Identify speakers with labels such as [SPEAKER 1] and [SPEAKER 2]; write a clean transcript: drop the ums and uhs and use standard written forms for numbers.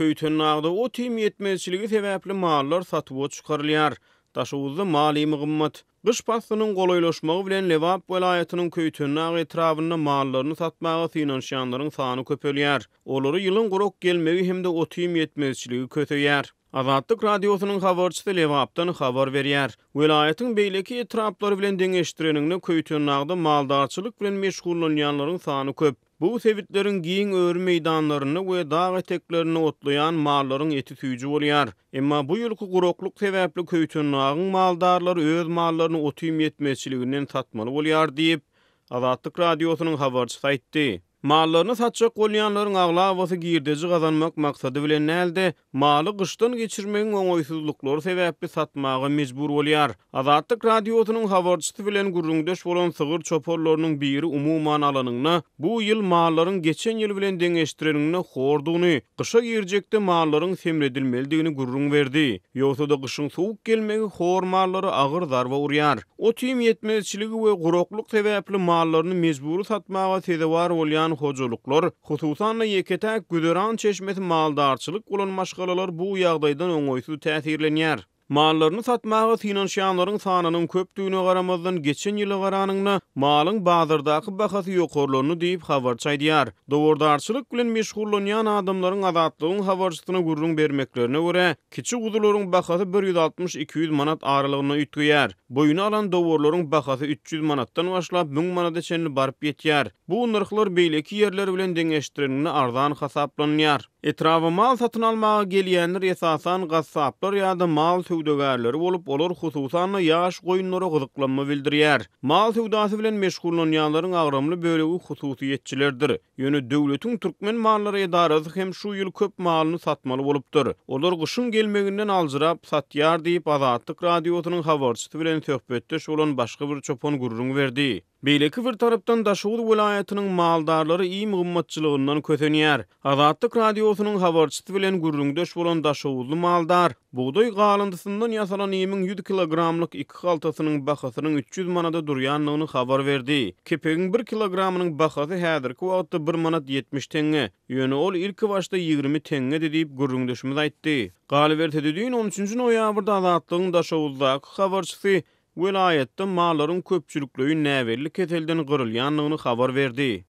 [SPEAKER 1] Köýtendagda ot-iým ýetmezçiligi sebäpli mallar satuwa çykarylýar. Daşoguzda mal iými gymmat. Gyş paslynyň golaýlaşmagy bilen Lebap welaýatynyň Köýtendag etrabynda mallaryny satmaga synanyşýanlaryň sany köpelýär. Olary ýylyň gurak gelmegi hem-de ot-iým ýetmezçiligi köseýär. Azatlyk Radiosynyň habarçysy Lebapdan habar berýär. Welaýatyň beýleki etraplary bilen deňeşdireniňde Köýtendagda maldarçylyk bilen meşgullanýanlaryň sany köp. Bu sebitleriň giň öri meýdanlarynda we dag eteklerinde otlaýan mallaryň eti süýji bolýar. Emma bu ýylky guraklyk sebäpli Köýtendagyň maldarlary öz mallaryny ot-iým ýetmezçiliginden satmaly bolýar diýip, Azatlyk Radiosynyň habarçysy aýtdy. Mallaryny satjak bolýanlaryň aglabasy girdeji gazanmak maksady bilen däl-de, maly gyşdan geçirmegiň oňaýsyzlyklary sebäpli satmaga mejbur bolýar. Azatlyk Radiosynyň habarçysy bilen gürrüňdeş bolan sygyr çopanlarynyň biri umuman alanyňda, bu ýyl mallaryň geçen ýyl bilen deňeşdireniňde hordugyny, gyşa girjekde mallaryň semredilmelidigini gürrüň berdi. Ýogsa-da gyşyň sowuk gelmegi hor mallara agyr zarba urýar. Ot-iým ýetmezçiligi we guraklyk sebäpli mallaryny mejbury satmaga sezewar bolýan hojalyklar, hususan-da ýeke-täk güzeran çeşmesi maldarçylyk bolan maşgalalar bu ýagdaýdan oňaýsyz täsirlenýär. Mallaryny satmaga synanyşýanlaryň sanynyň köpdügine garamazdan, geçen ýyla garanyňda, malyň bazardaky bahasy ýokarlandy diýip, habarçy aýdýar. Dowardarçylyk bilen meşgullanýan adamlaryň Azatlygyň habarçysyna gürrüň bermeklerine görä, kiçi guzularyň bahasy bir 160-200 manat aralygynda üýtgeýär. Boýuna alan dowarlaryň bahasy 300 manatdan başlap, 1000 manada çenli baryp ýetýär. Bu nyrhlar beýleki ýerler bilen deňeşdireniňde arzan hasaplanylýar. Etraba mal satyn almaga gelýänler esasan gassaplar ýa-da mal söwdagärleri bolup, olar hususan-da ýaş goýunlara gyzyklanma bildirýär. Mal söwdasy bilen meşgullanýanlaryň agramly bölegi hususyýetçilerdir. Ýöne döwletiň Türkmen mallary edarasy hem şu ýyl köp malyny satmaly bolupdyr. Olar gyşyň gelmeginden aljyrap satýar diýip, Azatlyk Radiosynyň habarçysy bilen söhbetdeş bolan başga bir çopan gürrüň berdi. Beýleki bir tarapdan Daşoguz welaýatynyň maldarlary iým gymmatçylygyndan kösenýär. Azatlyk Radiosynyň habarçysy bilen gürrüňdeş bolan daşoguzly maldar, bugdaý galyndysyndan ýasalan iýmiň ýüz kilogramlyk iki haltasynyň bahasynyň 300 manada durýandygyny habar berdi. Kepegiň bir kilogramynyň bahasy häzirki wagtda bir manat 70 teňňe, ýöne ol ilkibaşda 20 teňňedi diýip, gürrüňdeşimiz aýtdy. Galyberse-de, düýn on üçünji noýabrda Azatlygyň Daşoguzdaky habarçysy Welaýatda mallaryň köpçülikleýin näbelli keselden gyrylýandygyny habar berdi.